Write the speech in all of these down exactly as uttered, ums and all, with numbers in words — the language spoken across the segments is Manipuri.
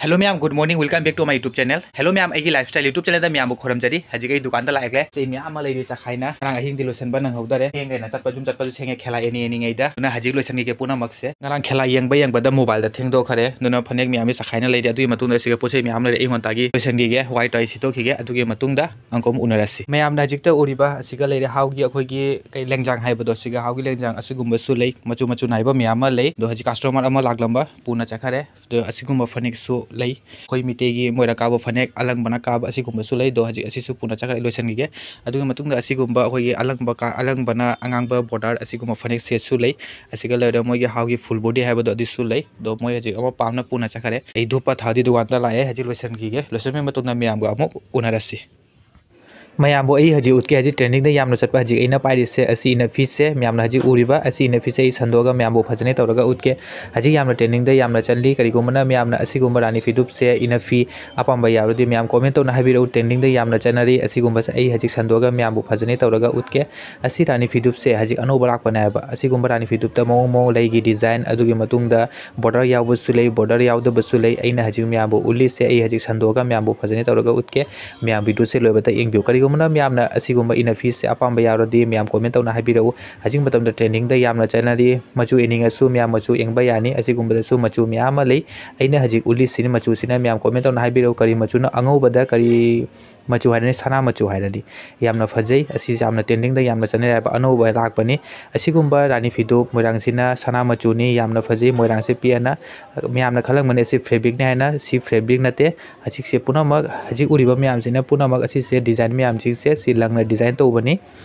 Hello ꯃꯌꯥꯝ, good morning, welcome back to my YouTube channel. Hello ꯃꯌꯥꯝ, ꯑꯩꯒꯤ lifestyle YouTube channelꯗ ꯃꯌꯥꯝꯕꯨ ꯈꯨꯔꯨꯝꯖꯔꯤ꯫ ꯍꯧꯖꯤꯛ ꯑꯩ ꯗꯨꯀꯥꯟꯗ ꯂꯥꯛꯂꯦ꯫ ꯁꯤ ꯃꯌꯥꯝ ꯑꯃ ꯂꯩꯔꯤ ꯆꯈꯥꯏꯅ꯫ ꯉꯔꯥꯡ ꯑꯍꯤꯡꯗꯤ ꯂꯣꯏꯁꯤꯟꯕ ꯅꯪꯍꯧꯗꯔꯦ꯫ ꯊꯦꯡꯒꯩꯅ ꯆꯠꯄ, ꯌꯨꯝ ꯆꯠꯄꯁꯨ ꯊꯦꯡꯉꯦ, ꯈꯦꯂꯥ ꯑꯦꯅꯤ ꯑꯦꯅꯤꯉꯩꯗ꯫ ꯑꯗꯨꯅ ꯍꯧꯖꯤꯛ ꯂꯣꯏꯁꯤꯟꯈꯤꯒꯦ ꯄꯨꯝꯅꯃꯛꯁꯦ꯫ ꯉꯔꯥꯡ ꯈꯦꯂꯥ ꯌꯦꯡꯕ ꯌꯦꯡꯕꯗ mobileꯗ ꯊꯦꯡꯗꯣꯛꯈꯔꯦ꯫ ꯑꯗꯨꯅ ꯐꯅꯦꯛ ꯃꯌꯥꯝꯁꯤ ꯆꯈꯥꯏꯅ ꯂꯩꯔꯦ꯫ ꯑꯗꯨꯒꯤ ꯃꯇꯨꯡꯗ ꯁꯤꯒ ꯄꯣꯠ ꯆꯩ ꯃꯌꯥꯝ ꯂꯩꯔꯦ꯫ ꯑꯌꯨꯛ ꯉꯟꯇꯥꯒꯤ ꯂꯣꯏꯁꯤꯟꯈꯤꯒꯦ, ꯋꯥꯏ ꯇꯥꯏ ꯁꯤꯠꯇꯣꯛꯈꯤꯒꯦ꯫ ꯑꯗꯨꯒꯤ ꯃꯇꯨꯡꯗ ꯑꯃꯨꯛꯀ ꯑꯃꯨꯛ ꯎꯅꯔꯁꯤ꯫ ꯃꯌꯥꯝꯅ ꯍꯧꯖꯤꯛꯇ ꯎꯔꯤꯕ ꯑꯁꯤꯒ ꯂꯩꯔꯦ ꯍꯥꯎꯒꯤ ꯑꯩꯈꯣꯏꯒꯤ ꯀꯩ ꯂꯦꯡꯖꯥꯡ ꯍꯥꯏꯕꯗꯣ, ꯁꯤꯒ ꯍꯥꯎꯒꯤ ꯂꯦꯡꯖꯥꯡ ꯑꯁꯤꯒꯨꯝꯕꯁꯨ ꯂꯩ, ꯃꯆꯨ ꯃꯆꯨ ꯅꯥꯏꯕ ꯃꯌꯥꯝ ꯑꯃ ꯂꯩ꯫ ꯑꯗꯣ ꯍꯧꯖꯤꯛ customer ꯑꯃ ꯂꯥꯛꯂꯝꯕ ꯄꯨꯅ ꯆꯠꯈꯔꯦ꯫ ꯑꯗꯣ ꯑꯁꯤꯒꯨꯝꯕ ꯐꯅꯦꯛꯁꯨ ꯂꯩ꯫ ꯑꯩꯈꯣꯏ ꯃꯤꯇꯩꯒꯤ ꯃꯣꯏꯔꯥꯡ ꯀꯥꯕ ꯐꯅꯦꯛ ꯑꯂꯪꯕꯅ ꯀꯥꯕ ꯑꯁꯤꯒꯨꯝꯕꯁꯨ ꯂꯩ꯫ ꯑꯗꯣ ꯍꯧꯖꯤꯛ ꯑꯁꯤꯁꯨ ꯄꯨꯅ ꯆꯠꯈ꯭ꯔꯦ, ꯂꯣꯏꯁꯤꯟꯈꯤꯒꯦ꯫ ꯑꯗꯨꯒꯤ ꯃꯇꯨꯡꯗ ꯑꯁꯤꯒꯨꯝꯕ ꯑꯩꯈꯣꯏꯒꯤ ꯑꯂꯪꯕ ꯀꯥ-, ꯑꯂꯪꯕꯅ ꯑꯉꯥꯡꯕ border ꯑꯁꯤꯒꯨꯝꯕ ꯐꯅꯦꯛ setꯁꯨ ꯂꯩ꯫ ꯑꯁꯤꯒ ꯂꯩꯔꯦ ꯃꯣꯏꯒꯤ ꯍꯥꯎꯒꯤ full body ꯍꯥꯏꯕꯗꯣ ꯑꯗꯨꯁꯨ ꯂꯩ꯫ ꯑꯗꯣ ꯃꯣꯏ ꯍꯧꯖꯤꯛ ꯑꯃ ꯄꯥꯝꯅ ꯄꯨꯅ ꯆꯠꯈꯔꯦ꯫ ꯑꯩ ꯙꯨꯞ ꯄꯊꯥꯗꯤ ꯗꯨꯀꯥꯟꯗ ꯂꯥꯛꯑꯦ, ꯍꯧꯖꯤꯛ ꯂꯣꯏꯁꯤꯟꯈꯤꯒꯦ꯫ ꯂꯣꯏꯁꯤꯟꯕꯒꯤ ꯃꯇꯨꯡꯗ ꯃꯌꯥꯝꯒ ꯑꯃꯨꯛ ꯎꯅꯔꯁꯤ꯫ ꯃꯌꯥꯝꯕꯨ ꯑꯩ ꯍꯧꯖꯤꯛ ꯎꯠꯀꯦ꯫ ꯍꯧꯖꯤꯛ trendingꯗ ꯌꯥꯝꯅ ꯆꯠꯄ ꯍꯧꯖꯤꯛ ꯑꯩꯅ ꯄꯥꯏꯔꯤꯁꯦ ꯑꯁꯤ ꯏꯟꯅꯔ ꯄꯤꯁꯁꯦ꯫ ꯃꯌꯥꯝꯅ ꯍꯧꯖꯤꯛ ꯎꯔꯤꯕ ꯑꯁꯤ ꯏꯟꯅꯔ ꯄꯤꯁꯁꯦ ꯑꯩ ꯁꯟꯗꯣꯛꯑꯒ ꯃꯌꯥꯝꯕꯨ ꯐꯖꯅ ꯇꯧꯔꯒ ꯎꯠꯀꯦ꯫ ꯍꯧꯖꯤꯛ ꯌꯥꯝꯅ trendingꯗ ꯌꯥꯝꯅ ꯆꯠꯂꯤ꯫ ꯀꯔꯤꯒꯨꯝꯕꯅ ꯃꯌꯥꯝꯅ ꯑꯁꯤꯒꯨꯝꯕ ꯔꯥꯅꯤ ꯐꯤꯗꯨꯞꯁꯦ ꯏꯟꯅꯔ ꯄꯤꯁ ꯑꯄꯥꯝꯕ ꯌꯥꯎꯔꯗꯤ ꯃꯌꯥꯝ comment ꯇꯧꯅ ꯍꯥꯏꯕꯤꯔꯛꯎ꯫ Trendingꯗ ꯌꯥꯝꯅ ꯆꯠꯅꯔꯤ꯫ ꯑꯁꯤꯒꯨꯝꯕꯁꯦ ꯑꯩ ꯍꯧꯖꯤꯛ ꯁꯟꯗꯣꯛꯑꯒ ꯃꯌꯥꯝꯕꯨ ꯐꯖꯅ ꯇꯧꯔꯒ ꯎꯠꯀꯦ꯫ ꯑꯁꯤ ꯔꯥꯅꯤ ꯐꯤꯗꯨꯞꯁꯦ ꯍꯧꯖꯤꯛ ꯑꯅꯧꯕ ꯂꯥꯛꯄꯅꯦ ꯍꯥꯏꯕ꯫ ꯑꯁꯤꯒꯨꯝꯕ ꯔꯥꯅꯤ ꯐꯤꯗꯨꯞꯇ ꯃꯑꯣꯡ ꯃꯑꯣꯡ ꯂꯩꯒꯤ design, ꯑꯗꯨꯒꯤ ꯃꯇꯨꯡꯗ border ꯌꯥꯎꯕꯁꯨ ꯂꯩ, border ꯌꯥꯎꯗꯕꯁꯨ ꯂꯩ꯫ ꯑꯩꯅ ꯍꯧꯖꯤꯛ ꯃꯌꯥꯝꯕꯨ ꯎꯠꯂꯤꯁꯦ ꯑꯩ ꯍꯧꯖꯤꯛ ꯁꯟꯗꯣꯛꯑꯒ ꯃꯌꯥꯝꯕꯨ ꯐꯖꯅ ꯇꯧꯔꯒ ꯎꯠꯀꯦ꯫ ꯃꯌꯥꯝ videoꯁꯦ ꯂꯣꯏꯕꯗ ꯌꯦꯡꯕꯤꯌꯨ꯫ ꯀꯔꯤꯒꯨꯝꯕꯅ ꯃꯌꯥꯝꯅ ꯑꯁꯤꯒꯨꯝꯕ ꯏꯟꯅꯔ ꯄꯤꯁꯁꯦ ꯑꯄꯥꯝꯕ ꯌꯥꯎꯔꯗꯤ ꯃꯌꯥꯝ comment ꯇꯧꯅ ꯍꯥꯏꯕꯤꯔꯛꯎ꯫ ꯍꯧꯖꯤꯛ ꯃꯇꯝꯗ trendingꯗ ꯌꯥꯝꯅ ꯆꯠꯅꯔꯤ꯫ ꯃꯆꯨ ꯌꯦꯡꯅꯤꯡꯉꯁꯨ ꯃꯌꯥꯝ ꯃꯆꯨ ꯌꯦꯡꯕ ꯌꯥꯅꯤ꯫ ꯑꯁꯤꯒꯨꯝꯕꯗꯁꯨ ꯃꯆꯨ ꯃꯌꯥꯝ ꯑꯃ ꯂꯩ꯫ ꯑꯩꯅ ꯍꯧꯖꯤꯛ ꯎꯠꯂꯤꯁꯤꯅꯤ ꯃꯆꯨꯁꯤꯅ꯫ ꯃꯌꯥꯝ comment ꯇꯧꯅ ꯍꯥꯏꯕꯤꯔꯛꯎ ꯀꯔꯤ ꯃꯆꯨꯅ, ꯑꯉꯧꯕꯗ ꯀꯔꯤ ꯃꯆꯨ ꯍꯥꯏꯔꯅꯤ, ꯁꯅꯥ ꯃꯆꯨ ꯍꯥꯏꯔꯅꯤ꯫ ꯌꯥꯝꯅ ꯐꯖꯩ꯫ ꯑꯁꯤꯁꯦ ꯌꯥꯝꯅ trendingꯗ ꯌꯥꯝꯅ ꯆꯠꯅꯔꯦ ꯍꯥꯏꯕ, ꯑꯅꯧꯕ ꯂꯥꯛꯄꯅꯤ꯫ ꯑꯁꯤꯒꯨꯝꯕ ꯔꯥꯅꯤ ꯐꯤꯗꯨ ꯃꯣꯏꯔꯥꯡꯁꯤꯅ ꯁꯅꯥ ꯃꯆꯨꯅꯤ, ꯌꯥꯝꯅ ꯐꯖꯩ꯫ ꯃꯣꯏꯔꯥꯡꯁꯦ ꯄꯤꯛꯑꯅ ꯃꯌꯥꯝꯅ ꯈꯜꯂꯝꯒꯅꯤ ꯑꯁꯤ fabricꯅꯤ ꯍꯥꯏꯅ꯫ ꯁꯤ fabric ꯅꯠꯇꯦ꯫ ꯍꯧꯖꯤꯛꯁꯦ ꯄꯨꯝꯅꯃꯛ ꯍꯧꯖꯤꯛ ꯎꯔꯤꯕ ꯃꯌꯥꯝꯁꯤꯅ ꯄꯨꯝꯅꯃꯛ ꯑꯁꯤꯁꯦ design ꯃꯌꯥꯝꯁꯤꯡꯁꯦ ꯁꯤ ꯂꯪꯅ design ꯇꯧꯕꯅꯤ꯫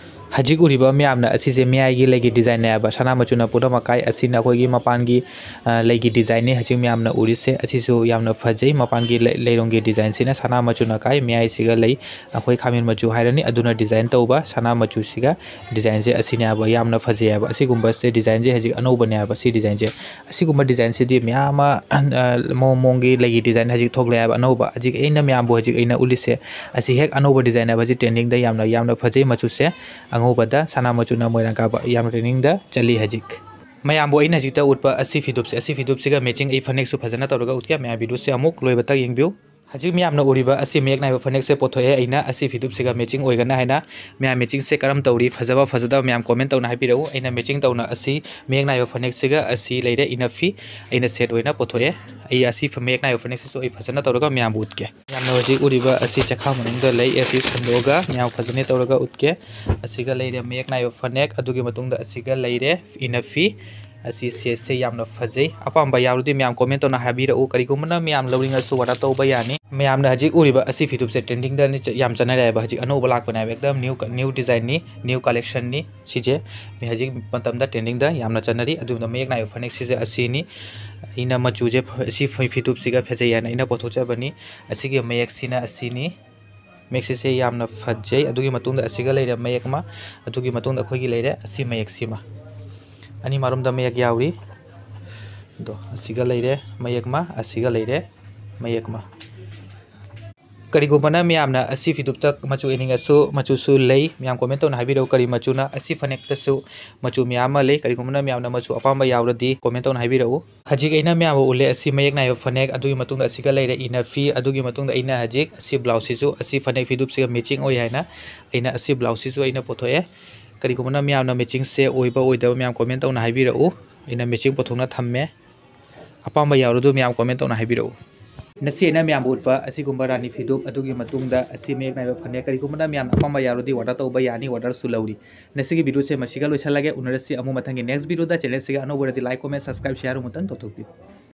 ꯍꯧꯖꯤꯛ ꯎꯔꯤꯕ ꯃꯌꯥꯝꯅ ꯑꯁꯤꯁꯦ ꯃꯌꯥꯏꯒꯤ ꯂꯩꯒꯤ designꯅꯦ ꯍꯥꯏꯕ, ꯁꯅꯥ ꯃꯆꯨꯅ ꯄꯨꯝꯅꯃꯛ ꯀꯥꯏ꯫ ꯑꯁꯤꯅ ꯑꯩꯈꯣꯏꯒꯤ ꯃꯄꯥꯟꯒꯤ, ꯑ, ꯂꯩꯒꯤ designꯅꯤ ꯍꯧꯖꯤꯛ ꯃꯌꯥꯝꯅ ꯎꯔꯤꯁꯦ꯫ ꯑꯁꯤꯁꯨ ꯌꯥꯝꯅ ꯐꯖꯩ꯫ ꯃꯄꯥꯟꯒꯤ ꯂꯩ-, ꯂꯩꯔꯣꯡꯒꯤ designꯁꯤꯅ ꯁꯅꯥ ꯃꯆꯨꯅ ꯀꯥꯏ, ꯃꯌꯥꯏꯁꯤꯒ ꯂꯩ ꯑꯩꯈꯣꯏ ꯈꯥꯃꯦꯟ ꯃꯆꯨ ꯍꯥꯏꯔꯅꯤ, ꯑꯗꯨꯅ design ꯇꯧꯕ꯫ ꯁꯅꯥ ꯃꯆꯨꯁꯤꯒ designꯁꯦ ꯑꯁꯤꯅꯦ ꯍꯥꯏꯕ, ꯌꯥꯝꯅ ꯐꯖꯩ ꯍꯥꯏꯕ꯫ ꯑꯁꯤꯒꯨꯝꯕꯁꯦ designꯁꯦ ꯍꯧꯖꯤꯛ ꯑꯅꯧꯕꯅꯦ ꯍꯥꯏꯕ, ꯁꯤ designꯁꯦ꯫ ꯑꯁꯤꯒꯨꯝꯕ designꯁꯤꯗꯤ ꯃꯌꯥꯝ ꯑꯃ, ꯑ, ꯃꯑꯣꯡ ꯃꯑꯣꯡꯒꯤ ꯂꯩꯒꯤ design ꯍꯧꯖꯤꯛ ꯊꯣꯛꯂꯛꯑꯦ ꯍꯥꯏꯕ ꯑꯅꯧꯕ꯫ ꯍꯧꯖꯤꯛ ꯑꯩꯅ ꯃꯌꯥꯝꯕꯨ ꯍꯧꯖꯤꯛ ꯑꯩꯅ ꯎꯠꯂꯤꯁꯦ ꯑꯁꯤ ꯍꯦꯛ ꯑꯅꯧꯕ design ꯍꯥꯏꯕ, ꯍꯧꯖꯤꯛ trendingꯗ ꯌꯥꯝꯅ, ꯌꯥꯝꯅ ꯐꯖꯩ ꯃꯆꯨꯁꯦ꯫ ꯑꯉꯧꯕꯗ ꯁꯅꯥ ꯃꯆꯨꯅ ꯃꯣꯏꯔꯥꯡ ꯀꯥꯕ ꯌꯥꯝꯅ trendingꯗ ꯆꯠꯂꯤ ꯍꯧꯖꯤꯛ꯫ ꯃꯌꯥꯝꯕꯨ ꯑꯩꯅ ꯍꯧꯖꯤꯛꯇ ꯎꯠꯄ ꯑꯁꯤ ꯐꯤꯗꯨꯞꯁꯦ, ꯑꯁꯤ ꯐꯤꯗꯨꯞꯁꯤꯒ ꯃꯦꯆꯤꯡ ꯑꯩ ꯐꯅꯦꯛꯁꯨ ꯐꯖꯅ ꯇꯧꯔꯒ ꯎꯠꯀꯦ꯫ ꯃꯌꯥꯝ ꯚꯤꯗꯤꯑꯣꯁꯦ ꯑꯃꯨꯛ ꯂꯣꯏꯕꯇ ꯌꯦꯡꯕꯤꯌꯨ꯫ ꯍꯧꯖꯤꯛ ꯃꯌꯥꯝꯅ ꯎꯔꯤꯕ ꯑꯁꯤ ꯃꯌꯦꯛ ꯅꯥꯏꯕ ꯐꯅꯦꯛꯁꯦ ꯄꯨꯊꯣꯛꯑꯦ ꯑꯩꯅ, ꯑꯁꯤ ꯐꯤꯗꯨꯞꯁꯤꯒ ꯃꯦꯆꯤꯡ ꯑꯣꯏꯒꯅꯤ ꯍꯥꯏꯅ꯫ ꯃꯌꯥꯝ ꯃꯦꯆꯤꯡꯁꯦ ꯀꯔꯝ ꯇꯧꯔꯤ, ꯐꯖꯕ ꯐꯖꯗꯕ ꯃꯌꯥꯝ ꯀꯣꯃꯦꯟ ꯇꯧꯅ ꯍꯥꯏꯕꯤꯔꯛꯎ꯫ ꯑꯩꯅ ꯃꯦꯆꯤꯡ ꯇꯧꯅ ꯑꯁꯤ ꯃꯌꯦꯛ ꯅꯥꯏꯕ ꯐꯅꯦꯛꯁꯤꯒ ꯑꯁꯤ ꯂꯩꯔꯦ, ꯏꯅꯐꯤ ꯑꯩꯅ ꯁꯦꯠ ꯑꯣꯏꯅ ꯄꯨꯊꯣꯛꯑꯦ꯫ ꯑꯩ ꯑꯁꯤ ꯃꯌꯦꯛ ꯅꯥꯏꯕ ꯐꯅꯦꯛꯁꯤꯁꯨ ꯑꯩ ꯐꯖꯅ ꯇꯧꯔꯒ ꯃꯌꯥꯝꯕꯨ ꯎꯠꯀꯦ꯫ ꯌꯥꯝꯅ ꯍꯧꯖꯤꯛ ꯎꯔꯤꯕ ꯑꯁꯤ ꯆꯈꯥꯎ ꯃꯅꯨꯡꯗ ꯂꯩ, ꯑꯁꯤ ꯁꯟꯗꯣꯛꯑꯒ ꯃꯌꯥꯝ ꯐꯖꯅ ꯇꯧꯔꯒ ꯎꯠꯀꯦ꯫ ꯑꯁꯤꯒ ꯂꯩꯔꯦ ꯃꯌꯦꯛ ꯅꯥꯏꯕ ꯐꯅꯦꯛ, ꯑꯗꯨꯒꯤ ꯃꯇꯨꯡꯗ ꯑꯁꯤꯒ ꯂꯩꯔꯦ ꯏꯅꯐꯤ꯫ ꯑꯁꯤ ꯁꯦꯠꯁꯦ ꯌꯥꯝꯅ ꯐꯖꯩ꯫ ꯑꯄꯥꯝꯕ ꯌꯥꯎꯔꯗꯤ ꯃꯌꯥꯝ ꯀꯣꯃꯦꯟ ꯇꯧꯅ ꯍꯥꯏꯕꯤꯔꯛꯎ꯫ ꯀꯔꯤꯒꯨꯝꯕꯅ ꯃꯌꯥꯝ ꯂꯧꯅꯤꯡꯉꯁꯨ ꯑꯣꯔꯗꯔ ꯇꯧꯕ ꯌꯥꯅꯤ꯫ ꯃꯌꯥꯝꯅ ꯍꯧꯖꯤꯛ ꯎꯔꯤꯕ ꯑꯁꯤ ꯐꯤꯗꯨꯞꯁꯦ ꯇ꯭ꯔꯦꯟꯗꯤꯡꯗ ꯌꯥꯝ ꯆꯠꯅꯔꯦ ꯍꯥꯏꯕ, ꯍꯧꯖꯤꯛ ꯑꯅꯧꯕ ꯂꯥꯛꯄꯅꯦ ꯍꯥꯏꯕ, ꯑꯦꯛꯗꯝ ꯅ꯭ꯌꯨ ꯅ꯭ꯌꯨ ꯗꯤꯖꯥꯏꯟꯅꯤ, ꯅ꯭ꯌꯨ ꯀꯂꯦꯛꯁꯟꯅꯤ꯫ ꯁꯤꯁꯦ ꯍꯧꯖꯤꯛ ꯃꯇꯝꯗ ꯇ꯭ꯔꯦꯟꯗꯤꯡꯗ ꯌꯥꯝꯅ ꯆꯠꯅꯔꯤ꯫ ꯑꯗꯨꯒꯨꯝꯕ ꯃꯌꯦꯛ ꯅꯥꯏꯕ ꯐꯅꯦꯛ ꯁꯤꯁꯦ ꯑꯁꯤꯅꯤ꯫ ꯑꯩꯅ ꯃꯆꯨꯁꯦ ꯐ-, ꯑꯁꯤ ꯐ-, ꯐꯤꯗꯨꯞꯁꯤꯒ ꯐꯖꯩ ꯍꯥꯏꯅ ꯑꯩꯅ ꯄꯨꯊꯣꯛꯆꯕꯅꯤ꯫ ꯑꯁꯤꯒꯤ ꯃꯌꯦꯛꯁꯤꯅ ꯑꯁꯤꯅꯤ꯫ ꯃꯌꯦꯛꯁꯤꯁꯦ ꯌꯥꯝꯅ ꯐꯖꯩ꯫ ꯑꯗꯨꯒꯤ ꯃꯇꯨꯡꯗ ꯑꯁꯤꯒ ꯂꯩꯔꯦ ꯃꯌꯦꯛ ꯑꯃ, ꯑꯗꯨꯒꯤ ꯃꯇꯨꯡꯗ ꯑꯩꯈꯣꯏꯒꯤ ꯂꯩꯔꯦ ꯑꯁꯤ ꯃꯌꯦꯛꯁꯤꯃ꯫ ꯑꯅꯤ ꯃꯔꯣꯝꯗ ꯃꯌꯦꯛ ꯌꯥꯎꯔꯤ꯫ ꯑꯗꯣ ꯑꯁꯤꯒ ꯂꯩꯔꯦ ꯃꯌꯦꯛ ꯑꯃ, ꯑꯁꯤꯒ ꯂꯩꯔꯦ ꯃꯌꯦꯛ ꯑꯃ꯫ ꯀꯔꯤꯒꯨꯝꯕꯅ ꯃꯌꯥꯝꯅ ꯑꯁꯤ ꯐꯤꯗꯨꯞꯇ ꯃꯆꯨ ꯏꯅꯤꯡꯉꯁꯨ ꯃꯆꯨꯁꯨ ꯂꯩ꯫ ꯃꯌꯥꯝ ꯀꯣꯃꯦꯟ ꯇꯧꯅ ꯍꯥꯏꯕꯤꯔꯛꯎ ꯀꯔꯤ ꯃꯆꯨꯅ꯫ ꯑꯁꯤ ꯐꯅꯦꯛꯇꯁꯨ ꯃꯆꯨ ꯃꯌꯥꯝ ꯑꯃ ꯂꯩ꯫ ꯀꯔꯤꯒꯨꯝꯕꯅ ꯃꯌꯥꯝꯅ ꯃꯆꯨ ꯑꯄꯥꯝꯕ ꯌꯥꯎꯔꯗꯤ ꯀꯣꯃꯦꯟ ꯇꯧꯅ ꯍꯥꯏꯕꯤꯔꯛꯎ꯫ ꯍꯧꯖꯤꯛ ꯑꯩꯅ ꯃꯌꯥꯝꯕꯨ ꯎꯠꯂꯦ ꯑꯁꯤ ꯃꯌꯦꯛ ꯅꯥꯏꯕ ꯐꯅꯦꯛ, ꯑꯗꯨꯒꯤ ꯃꯇꯨꯡꯗ ꯑꯁꯤꯒ ꯂꯩꯔꯦ ꯏꯅꯐꯤ, ꯑꯗꯨꯒꯤ ꯃꯇꯨꯡꯗ ꯑꯩꯅ ꯍꯧꯖꯤꯛ ꯑꯁꯤ ꯕ꯭ꯂꯥꯎꯁꯁꯤꯁꯨ ꯑꯁꯤ ꯐꯅꯦꯛ ꯐꯤꯗꯨꯞꯁꯤꯒ ꯃꯦꯆꯤꯡ ꯑꯣꯏ ꯍꯥꯏꯅ ꯑꯩꯅ ꯑꯁꯤ ꯕ꯭ꯂꯥꯎꯁꯁꯤꯁꯨ ꯑꯩꯅ ꯄꯨꯊꯣꯛꯑꯦ꯫ ꯀꯔꯤꯒꯨꯝꯕꯅ ꯃꯌꯥꯝꯅ ꯃꯦꯆꯤꯡꯁꯦ ꯑꯣꯏꯕ ꯑꯣꯏꯗꯕ ꯃꯌꯥꯝ ꯀꯣꯃꯦꯟ ꯇꯧꯅ ꯍꯥꯏꯕꯤꯔꯛꯎ꯫ ꯑꯩꯅ ꯃꯦꯆꯤꯡ ꯄꯨꯊꯣꯛꯅ ꯊꯝꯃꯦ꯫ ꯑꯄꯥꯝꯕ ꯌꯥꯎꯔꯗꯨ ꯃꯌꯥꯝ ꯀꯣꯃꯦꯟ ꯇꯧꯅ ꯍꯥꯏꯕꯤꯔꯛꯎ꯫ ꯉꯁꯤ ꯑꯩꯅ ꯃꯌꯥꯝꯕꯨ ꯎꯠꯄ ꯑꯁꯤꯒꯨꯝꯕ ꯔꯥꯅꯤ ꯐꯤꯗꯨꯞ, ꯑꯗꯨꯒꯤ ꯃꯇꯨꯡꯗ ꯑꯁꯤ ꯃꯌꯦꯛ ꯅꯥꯏꯕ ꯐꯅꯦꯛ, ꯀꯔꯤꯒꯨꯝꯕꯅ ꯃꯌꯥꯝ ꯑꯄꯥꯝꯕ ꯌꯥꯎꯔꯗꯤ ꯑꯣꯔꯗꯔ ꯇꯧꯕ ꯌꯥꯅꯤ, ꯑꯣꯔꯗꯔꯁꯨ ꯂꯧꯔꯤ꯫ ꯉꯁꯤꯒꯤ ꯚꯤꯗꯤꯑꯣꯁꯦ ꯃꯁꯤꯒ ꯂꯣꯏꯁꯤꯜꯂꯒꯦ꯫ ꯎꯅꯔꯁꯤ ꯑꯃꯨꯛ ꯃꯊꯪꯒꯤ ꯅꯦꯛꯁ ꯚꯤꯗꯤꯑꯣꯗ꯫ ꯆꯦꯅꯦꯜꯁꯤꯒ ꯑꯅꯧꯕ ꯑꯣꯏꯔꯗꯤ ꯂꯥꯏꯛ, ꯀꯣꯃꯦꯟ, ꯁꯕꯁꯀ꯭ꯔꯥꯏꯕ, ꯁꯤꯌꯥꯔ ꯑꯃꯨꯛꯇꯪ ꯇꯧꯊꯣꯛꯄꯤꯌꯨ꯫